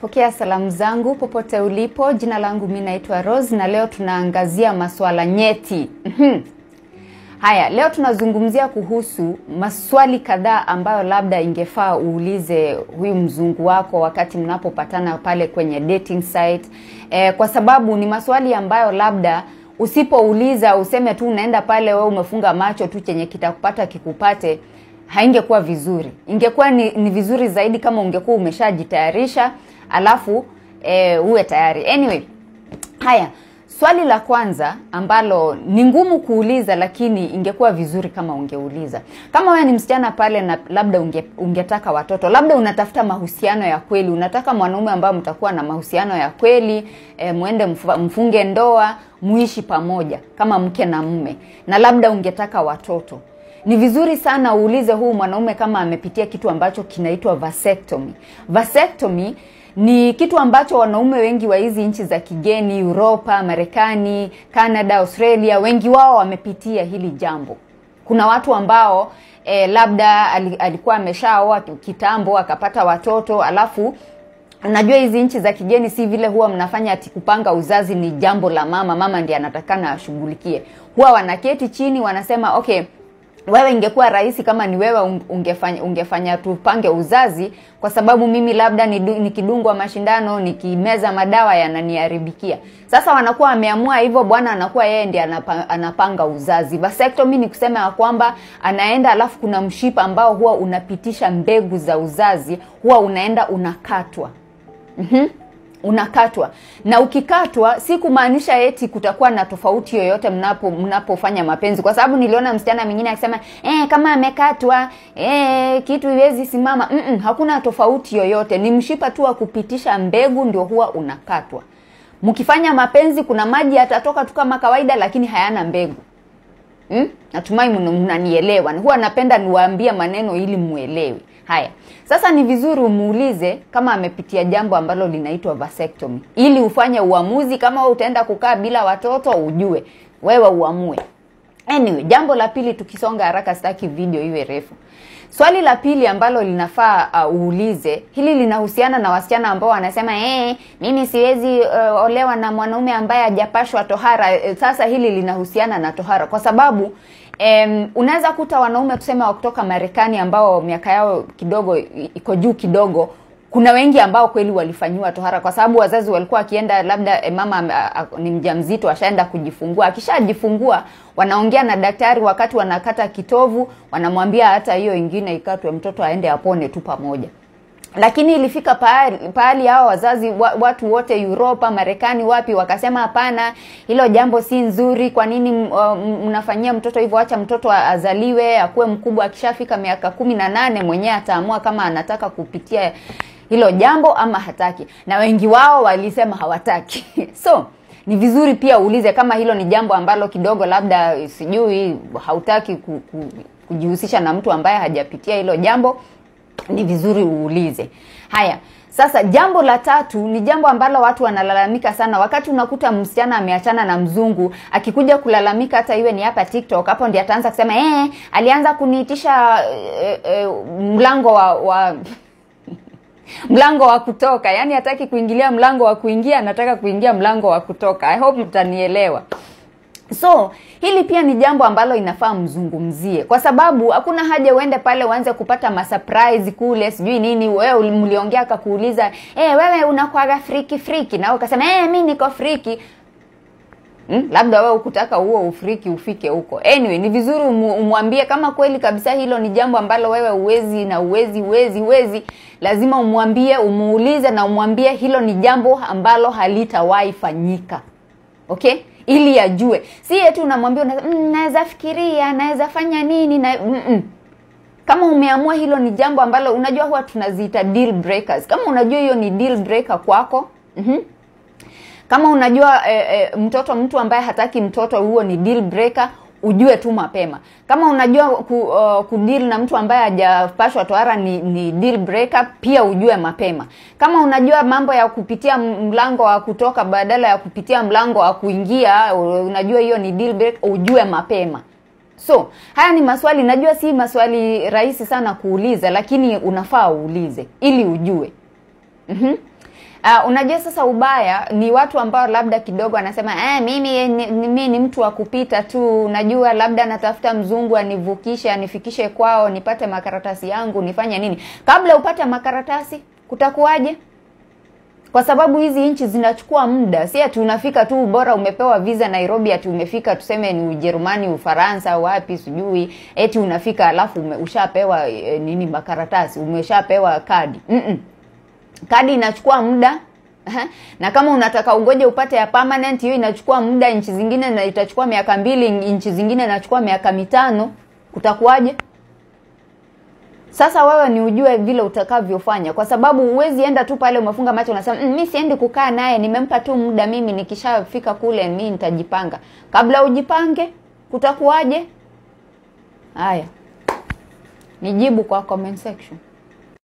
Pokea salamu zangu popote ulipo. Jina langu mimi naitwa Rose na leo tunaangazia maswala nyeti. Haya, leo tunazungumzia kuhusu maswali kadhaa ambayo labda ingefaa uulize huyu mzungu wako wakati mnapopatana pale kwenye dating site. Kwa sababu ni maswali ambayo labda usipouliza, useme tu unaenda pale wewe umefunga macho tu chenye kitakupata kikupate, haingekuwa vizuri. Ingekuwa ni vizuri zaidi kama ungekuwa umeshajitayarisha alafu uwe tayari. Anyway, haya, swali la kwanza ambalo ni ngumu kuuliza lakini ingekuwa vizuri kama ungeuliza. Kama wewe ni msichana pale na labda ungetaka watoto, labda unatafuta mahusiano ya kweli, unataka mwanaume ambaye mtakuwa na mahusiano ya kweli, muende mfunge ndoa, muishi pamoja kama mke na mume, na labda ungetaka watoto. Ni vizuri sana uulize huu mwanaume kama amepitia kitu ambacho kinaitwa vasectomy. Vasectomy ni kitu ambacho wanaume wengi wa hizi nchi za kigeni, Europa, Marekani, Canada, Australia, wengi wao wamepitia hili jambo. Kuna watu ambao labda alikuwa ameshaoa kitambo akapata watoto, alafu unajua hizi nchi za kigeni si vile huwa mnafanya ati kupanga uzazi ni jambo la mama, mama ndiye anatakana ashughulikie. Huwa wanaketi chini wanasema okay, wewe ingekuwa rahisi kama ni wewe ungefanya tupange uzazi, kwa sababu mimi labda nikidungwa mashindano, nikimeza madawa yananiharibikia. Sasa wanakuwa wameamua hivyo, bwana anakuwa yeye ndiye anapanga uzazi. Vasectomy ni kusema ya kwamba anaenda alafu kuna mshipa ambao huwa unapitisha mbegu za uzazi, huwa unaenda unakatwa. Unakatwa. Na ukikatwa si kumaanisha eti kutakuwa na tofauti yoyote mnapofanya mapenzi. Kwa sababu niliona msichana mwingine akisema kama amekatwa kitu iwezi simama. Hakuna tofauti yoyote. Ni mshipa tu wa kupitisha mbegu ndio huwa unakatwa. Mkifanya mapenzi kuna maji yatatoka tu kama kawaida lakini hayana mbegu. Natumai mnanielewa. Huwa napenda niwaambie maneno ili muelewe. Haya. Sasa ni vizuri umuulize kama amepitia jambo ambalo linaitwa vasectomy ili ufanye uamuzi kama utaenda kukaa bila watoto, ujue wewe uamue. Anyway, jambo la pili, tukisonga haraka sitaki video iwe refu. Swali la pili ambalo linafaa uulize, hili linahusiana na wasichana ambao wanasema mimi siwezi olewa na mwanaume ambaye hajapashwa tohara. Sasa hili linahusiana na tohara kwa sababu unaweza kuta wanaume tuseme wa kutoka Marekani ambao miaka yao kidogo iko juu kidogo, kuna wengi ambao kweli walifanyiwa tohara kwa sababu wazazi walikuwa akienda labda mama ni mjamzito ashaenda kujifungua, akishajifungua wanaongea na daktari wakati wanakata kitovu, wanamwambia hata hiyo ingine ikatwe mtoto aende apone tu pamoja. Lakini ilifika pahali hao wazazi watu wote Europa, Marekani, wapi wakasema hapana, hilo jambo si nzuri, kwa nini mnafanyia mtoto hivyo? Acha mtoto azaliwe, akuwe mkubwa, akishafika miaka 18 mwenyewe ataamua kama anataka kupitia hilo jambo ama hataki. Na wengi wao walisema hawataki. So ni vizuri pia uulize kama hilo ni jambo ambalo kidogo labda sijui hautaki kujihusisha na mtu ambaye hajapitia hilo jambo, ni vizuri uulize. Haya, sasa jambo la tatu ni jambo ambalo watu wanalalamika sana. Wakati unakuta msichana ameachana na mzungu, akikuja kulalamika hata iwe ni hapa TikTok, hapo ndiye ataanza kusema alianza kuniitisha mlango wa mlango wa kutoka. Yani hataki kuingilia mlango wa kuingia, anataka kuingia mlango wa kutoka. I hope mtanielewa. So, hili pia ni jambo ambalo inafaa mzungumzie. Kwa sababu hakuna haja uende pale uanze kupata masurprise kule, sijui nini, wewe mliongea akakuuliza, wewe unakuaga friki friki, na ukasema mimi niko friki. Labda wewe ukutaka huo ufriki ufike huko. Anyway, ni vizuri umwambie kama kweli kabisa hilo ni jambo ambalo wewe uwezi na uwezi, lazima umwambie, umuulize na umwambie hilo ni jambo ambalo halitawahi fanyika. Okay? Ili ajue. Si eti unamwambia naweza fikiria, naweza fanya nini na Kama umeamua hilo ni jambo ambalo unajua huwa tunaziita deal breakers. Kama unajua hiyo ni deal breaker kwako, Kama unajua mtoto, mtu ambaye hataki mtoto, huo ni deal breaker, ujue tu mapema. Kama unajua kudeal na mtu ambaye hajapashwa tohara ni deal breaker, pia ujue mapema. Kama unajua mambo ya kupitia mlango wa kutoka badala ya kupitia mlango wa kuingia, unajua hiyo ni deal breaker, ujue mapema. So, haya ni maswali, najua si maswali rahisi sana kuuliza, lakini unafaa uulize ili ujue. Unajua sasa ubaya ni watu ambao labda kidogo anasema mimi ni mtu wa kupita tu, unajua labda natafuta mzungu anivukishe, anifikishe kwao, nipate makaratasi yangu, nifanye nini. Kabla upate makaratasi kutakuwaje? Kwa sababu hizi nchi zinachukua muda. Si ati unafika tu bora umepewa visa Nairobi, ati umefika tuseme ni Ujerumani, Ufaransa, wapi sijui, eti unafika alafu ushapewa nini makaratasi, umeshapewa kadi. Kadi inachukua muda. Na kama unataka ungoje upate ya permanent, hiyo inachukua muda. Nchi zingine na itachukua miaka 2, nchi zingine inachukua miaka 5. Kutakuwaje? Sasa wewe ni ujue vile utakavyofanya, kwa sababu huwezi enda tu pale umefunga macho unasema mimi siendi kukaa naye, nimempa tu muda, mimi nikishafika kule mimi nitajipanga. Kabla ujipange kutakuwaje? Haya, nijibu kwa comment section.